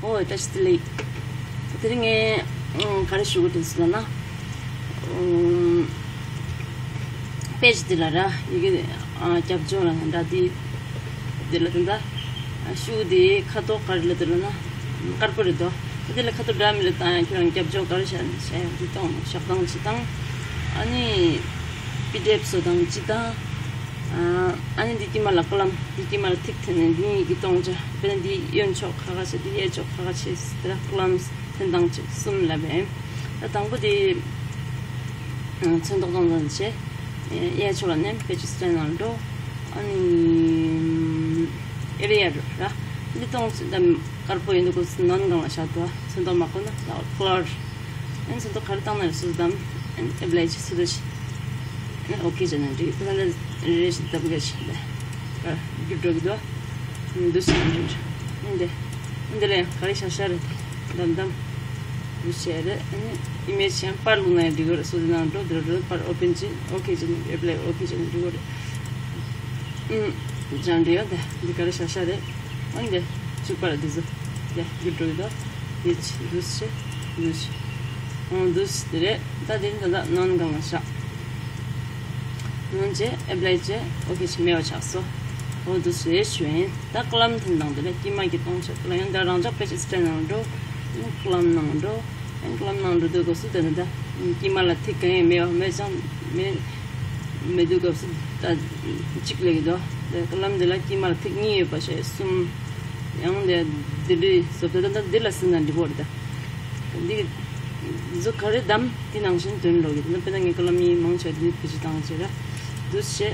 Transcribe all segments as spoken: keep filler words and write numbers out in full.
ཨོ་བཀྲ་ཤིས་བདེ་ལེགས། དེ་རིང་ངས་ཨང་ག་རེ་ཞུ་གི་འདུག་ཟེར་ན། ཨང་པེ་ཇི་འདི་ལ་ར་ཡི་གེ་ཨ་རྒྱབ་ལྗོངས་ལ་འདྲ་དེ་འདི་ལ་དེ་འདྲ་ཞུ་དེ་ཁ་དོག་ག་རེ་ལ་དེ་ལ་ན་དཀར་པོ་རེད་དོ། དེ་ལ་ཁ་དོག་འདྲ་མི་ལ་བཏང་ཡང་ཁྱོད་རང་རྒྱབ་ལྗོངས་ག་རེ་བྱ་བྱ་ཡང་དེ་གཏོང་ཞག་དང་ཅི་དང་། ཨ་ནི་པི་ཌི་ཨེཕ་བཟོ་སྟངས་ཅི་དང་། ཨ་ནི་འདི་དཀྱིལ་མ་ལ་ཀོ་ལམ། འདི་དཀྱིལ་མ་ལ་ཐིག་འཐེན་ནས་འདི་གཉིས་ཀྱི་སྟོང་ཆ། དཔེར་ན་འདི་གཡོན་ཕྱོགས་ཁ་ཁ་བྱས། འདི་གཡས་ཕྱོགས་ཁ་ཁ་བྱས། དེ་ལ་ཀོ་ལམ་འཐེན་སྟངས་ཅིག་གསུམ་ལབ་པས། ད་དང་པོ་དེ་ཚོན་མདོག་སྟོང་ཙམ་བྱས། གཡས་ཕྱོགས་ལ་ནས་པེ་ཇི་སི་ཊའིལ་ནང་འགྲོ། ཨ་ནི་ཨེ་རི་ཡ་འགྲོ་ར། འདི་སྟོང་ཙམ་དཀར་པོ་ཡིན་འདུག་གོ། ནོན་སྒང་ལ་བཞག་འདུག་ཚོན་མདོག་མ་བཀོད་ན་ལ་ཀོ་ལར། ཨན་ཚོན་མདོག་ག་རེ་བཏང་ན་རེད། སོ་སོ་བདམས། ཨན་ཨེབ་ལའི་བྱེད། སོ་སོ་བྱེད། ཨན་ཨོ་ཀེ་བྱས་ནས་འགྲིག་དེ་ལ་རེ་རེ་བཞིན་བདམས་དགོས་ཤིག་ལ་ཨ་རྒྱུ་འགྲོ་གི་འདུག་འདུག་སེ་འགྲིག་འདི་འདི་ལ་ཡང་ག་རེ་བྱ་བྱ་རེད། བདམས་བདམས་འདུག་བྱས་རེད། ཨན་ཨི་མེ་ཇི་ཡང་པར་བླུགས་ན་ཡང་འགྲིག་གི་རེད། སོ་སོ་ནང་འགྲོ། འདི་རུ་འགྲོ། པར་ཨོ་པན་བྱེད། ཨོ་ཀེ་བྱས་ནས་ཨེབ་ལའི་ཨོ་ཀེ་བྱས་ནས་འགྲིག་གི་རེད། ཨུམ། ཅང་འདྲི་ཡོད་དེ། འདི་ག་རེ་བྱ་བྱ་རེད། ཨོ་འདི་གཅིག་པ་ལ་འདི་ཚོ་འདི་རྒྱུ་འགྲོ་གི་འདུག་འདི་ཆི་འདུག་སེ་འདུག་སེ། ཨོ་འདུག་སེ་དེ་རེད། ད་དེ་ནི་ད་ལྟ་ནོན་སྒང་ལ་བཞག་ནོན་བྱས་ཨེབ་ལའི་བྱས། ཨོ་ཀེ་བྱས། མེད་པ་ཆགས་སོ། ཨོ་འདུག་སེ་རེད་ཞུ་ཡིན། ད་ཀོ་ལམ་འཐེན་སྟངས་དེ་ལ་དཀྱིལ་མ་གི་སྟོང་ཆ་ཀོ་ལམ་ཡང་ད་རང་ཅག་པེ་ཇི་སི་ཊའིལ་ནང་འགྲོ། ཀོ་ལམ་ནང་འགྲོ། ཨན་ཀོ་ལམ་ནང་འགྲོ་དུས་སྐབས་སུ་དེ་ནི་ད་དཀྱིལ་མ་ལ་ཐིག་གང་ཡང་མེད་པ་མེད་ཅང་མེད། མེད་དུས་སྐབས་སུ་ད་གཅིག་ལས་ཀྱི་འདུག་དེ་ཀོ་ལམ་འདི་ལ་དཀྱིལ་མ་ལ་ཐིག་གཉིས་ཡོད་པ་བྱས་གསུམ། ཡང་དེ་འདི་འདྲའི་བཟོ་ལྟ་ད་འདི་ལ་ཟིན་ན་འགྲིག་གོ་རེད་ད། འདི་འདི་ཚོ་ག་རེ་བདམས་དེ་ནང་བཞིན་འདོན་རོགས་གྱིས། དེ་ནི་དཔེར་ན་ངས་ཀོ་ལམ་གཉིས་མང་ཆེ་བ་འདི་བེད་སྤྱོད་བཏང་བྱས་ར་འདུག་སེ་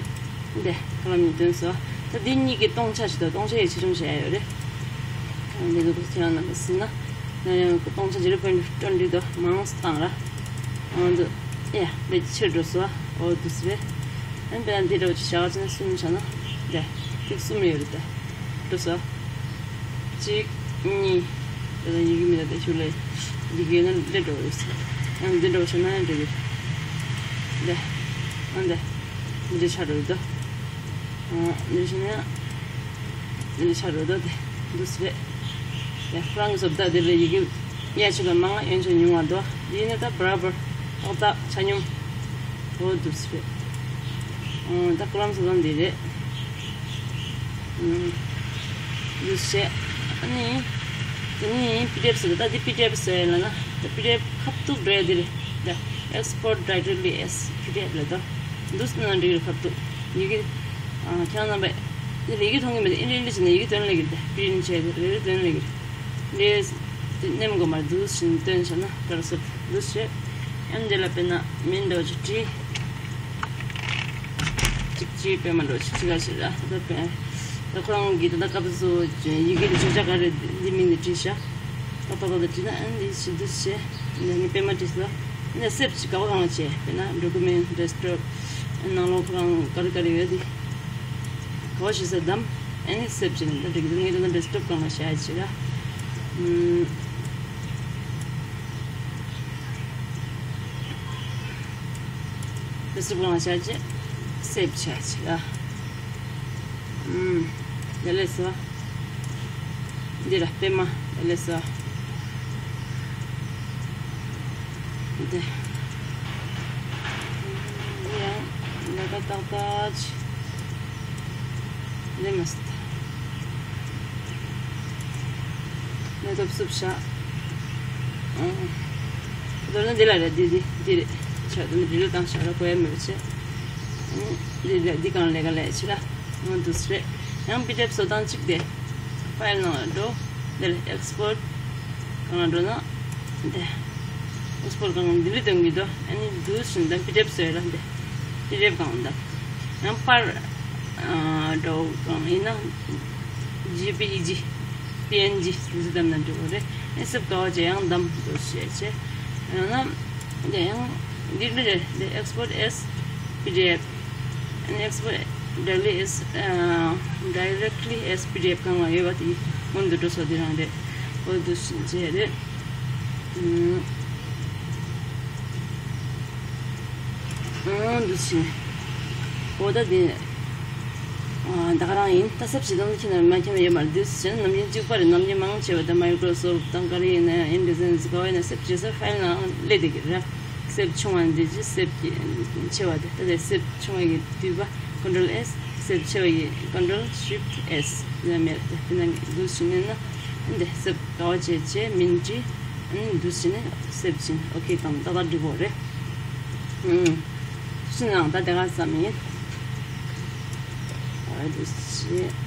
བྱས། འདི་ཀོ་ལམ་གཉིས་འདོན་སོང་། ད་འདི་གཉིས་ཀྱི་སྟོང་ཆ་ཞིག་དང་སྟོང་ཆ་ཡང་ཆེ་ཆུང་བྱས་ཡོད་རེད། ཨ་འདི་ཚོ་ཁྱེད་རང་རྣམ་པ་ཟིན་ན། ན་ཡང་སྟོང་ཆ་ཇི་རོ་པོ་ཡིན་ཊི་ཊོན་ཊི་དོ་མང་སུ་བཏང་ར། ཨ་འདི་ཡ་ལས་ཆེར་འགྲོ་སོང་། ཨོ་འདུག་སེ་རེད། ཨན་དཔེར་ན་འདི་འདྲ་བོ་ཅིག་བྱ་བ་ཅི་ན་གསུམ་བྱ་ན། འདི་ཐིག་གསུམ་ཡོད་རེད་ད། འགྲོ་སོང་། གཅིག་གཉིས། དེ་ལ་ཡི་གེ་མི་ལ་དེ་ཤུ་ལས་ཡི་གེ་ན་ལས་འགྲོ་ཡོད་སོང་། ཡང་འདི་འདྲ་བོ་བྱས་ན་ཡང་འགྲིག་གི། འདི་ཨ་འདི་འདི་འདྲ་ཆགས་འགྲོ་ཡོད་དོ། འདི་བྱས་ན་འདི་འདྲ་ཆགས་འགྲོ་ཡོད་དོ། དེ་འདུག་སེ་རེད། དེ་ཁོ་རང་གི་བཟོ་ལྟ་འདི་ལ་ཡི་གེ་གཡས་ཕྱོགས་ལ་མང་གཡོན་ཕྱོགས་ཉུང་བ་འདུག་འདི་ནི་ད་བར་བར་ཏག་ཏག་ཆ་སྙོམས། འོ་འདུག་སེ་རེད། ཨོ་ད་ཀོ་ལམ་བཟོ་སྟངས་འདི་རེད། ཨུམ། འདུག་སེ་བྱས། ཨ་ནི། དེ་ནི་པི་ཌི་ཨེཕ་བཟོ་གི། ད་འདི་པི་ཌི་ཨེཕ་བཟོ་ཡ་ལ་ན། ད་པི་ཌི་ཨེཕ་ཁ་ཐུག་འགྲོ་ཡ་འདི་རེད། ད་ཨེག་སི་པོར་ཊི་ཌའི་རེག་ཊི་ལི་ཨེ་སི་པི་ཌི་ཨེཕ་ལབ་དོ། འདུག་སེ་ན་འགྲིག་རེད་ཁ་ཐུག་ཡི་གེ་ཨ་ཁྱེད་རང་རྣམ་པས་འདི་ལ་ཡི་གེ་མཐོང་གི་མེད། ཨིན་ཇི་ཨིན་ཇི་བྱས་ན་ཡི་གེ་འདོན་ལས་ཀྱི་རེད། ད་པི་རིན་ཊི་བྱས་ཏེ་རེ་རེ་འདོན་ལས་ཀྱི་རེད། འདི་འདི་མནན་དགོས་མ་རེད། འདུག་སེ་འདོན་བྱས་ན་ག་རེ་ཟེར། འདུག་སེ་བྱས། ཨ་ནི་འདི་ལ་དཔེར་ན་མིང་འདྲ་བོ་ཅིག་བྲིས། གཅིག་གཅིག་པད་མ་འདྲ་བོ་ཅིག་གཅིག་ག་ཞིག་ར། ད་དཔེ་ད་ཁོ་རང་གིས་ད་ལྟ་སྐབས་སུ་ཡི་གེ་འདི་བརྗོད་བྱ་ག་རེ་འདི་མིང་འདི་བྲིས་ཤག་ད་ད་ད་ད་བྲིས་ན་ཨ་ནི་འདི་ཞིག་འདུག་སེ་བྱས། འདི་ནི་པད་མ་བྲིས་སོ། འདི་སེབ་ཅིག་ག་བ་གང་ལ་བྱས། དཔེར་ན་ཌོ་ཀུ་མེན་ཊི། ཌེ་སི་ཊོབ། ཨ་ནང་ལོགས་ཁོ་རང་ག་རེ་ག་རེ་ཡོད་དེ། ག་བ་ཞིག་ས་བདམས། ཨ་ནི་སེབ་བྱས་ནས་ད་འགྲིག་གི་འདུག་ངས་ད་ལྟ་ཌེ་སི་ཊོབ་སྒང་ལ་བྱས་ཡ་ཅིག་ར། ཨུམ། ཌེ་སི་ཊོབ་སྒང་ལ་བྱས་ཅིག་སེབ་བྱས་ཅིག་ར། ཨུམ། ཡ་ལས་སོ། འདི་ར་པད་མ་ཡ་ལས་སོ། འདི། ཡང་ལས་ཀ་ཏག་ཏག་ཅིག་ལས་མ་སྲིད། ལས་ཐོབ་སུབ་བྱ། ཨང་། མདོར་ན་འདི་ལ་རེད། འདི་འདི་འདི་རེད། བྱ་དུ་འདི་ལ་བཏང་བྱ་ར་གོ་ཡ་མེད་པ་བྱས། ཨང་། འདི་ལ་འདི་གང་ལས་ཀ་ལས་ཕྱི་ལ། ཨང་། འདུག་སེ་རེད། ཡང་པི་ཌི་ཨེཕ་བཟོ་སྟངས་གཅིག་དེ། ཕའིལ་ནང་ལ་འགྲོ། འདི་ལ་ཨེག་སི་པོར་ཊི་སྒང་ལ་འགྲོ་ན། འདི། ཨེག་སི་པོར་ཊི་སྒང་ལ་འདི་ལ་སྟོན་གྱི་འདུག་ཨ་ནི་འདུག་སེ་འདི་པི་ཌི་ཨེཕ་བཟོ་ཡ་ལ་འདི། པི་ཌི་ཨེཕ་སྒང་ལ་འདི། ཡང་པར། ཨ། འགྲོ་སྒང་ཡིན་ན། ཇེ་པི་ཨི་ཇི། པི་ཨེན་ཇི་འདི་ཚོ་བདམས་ན་འགྲིག་གི་རེད། ཨེ་སེབ་ག་བ་བྱས་ཡང་བདམས་འགྲོ་བྱས་བྱས། ཡང་ན། འདི་ཡང་འདི་འདྲ་རེད། འདི་ཨེག་སི་པོར་ཊི་ཨེས་པི་ཌི་ཨེཕ། ཨེན་ཨེག་སི་པོར་ཊི་ཌའི་རེག་ལི་ཨེས། ཨ། ཌའི་རེག་ལི་ཨེས་པི་ཌི་ཨེཕ་སྒང་ལ་ཡོད་པ་དེ་སྔོན་དུ་འགྲོ་སོ་དེ་རང་རེད། འོ་འདུག་སེ་བྱས་རེད། ཨུམ། འོ་འདུག་སེ། འོ་ད་དེ། ད་ག་རང་ཡིན། ད་སེབ་བྱེད་སྟངས་འདི་ཁྱེད་རྣམས་མ་མཁྱེན་པ་ཡོད་མ་རེད། འདུག་སེ་བྱས་ན་ནམ་རྒྱུན་གཅིག་པ་རེད། ནམ་རྒྱུན་མང་ཆེ་བ་ད་Microsoft དང་ག་རེ་ཡིན་ན་ཡང་InDesign ག་བ་ཡིན་ན་སེབ་བྱེད་ས་ཕའིལ་ནང་སླེབས་བསྡད་ཀྱི་རེད། སེབ་ཆུང་བ་འདི་ཅི་སེབ་ཀྱི་ཆེ་བ་དེ། ད་དེ་སེབ་ཆུང་བ་གི་དུས་པ་Control S། སེབ་ཆེ་བ་གི་Control Shift S ལ་མེད་དེ། དེ་ནང་འདུག་སེ་བྱས་ན་འདི་སེབ་ག་བ་བྱས་བྱས་མིན་ཅི། འདུག་སེ་བྱས་ན་སེབ་བྱས་ན་ཨོ་ཁེ་དང་ཏག་ཏག་འགྲིག་གི་རེད། ཨུམ། སུ་ནང་ད་དེ་ག་ཙམ་ཡིན། ཨ་འདུག་སེ་བྱས།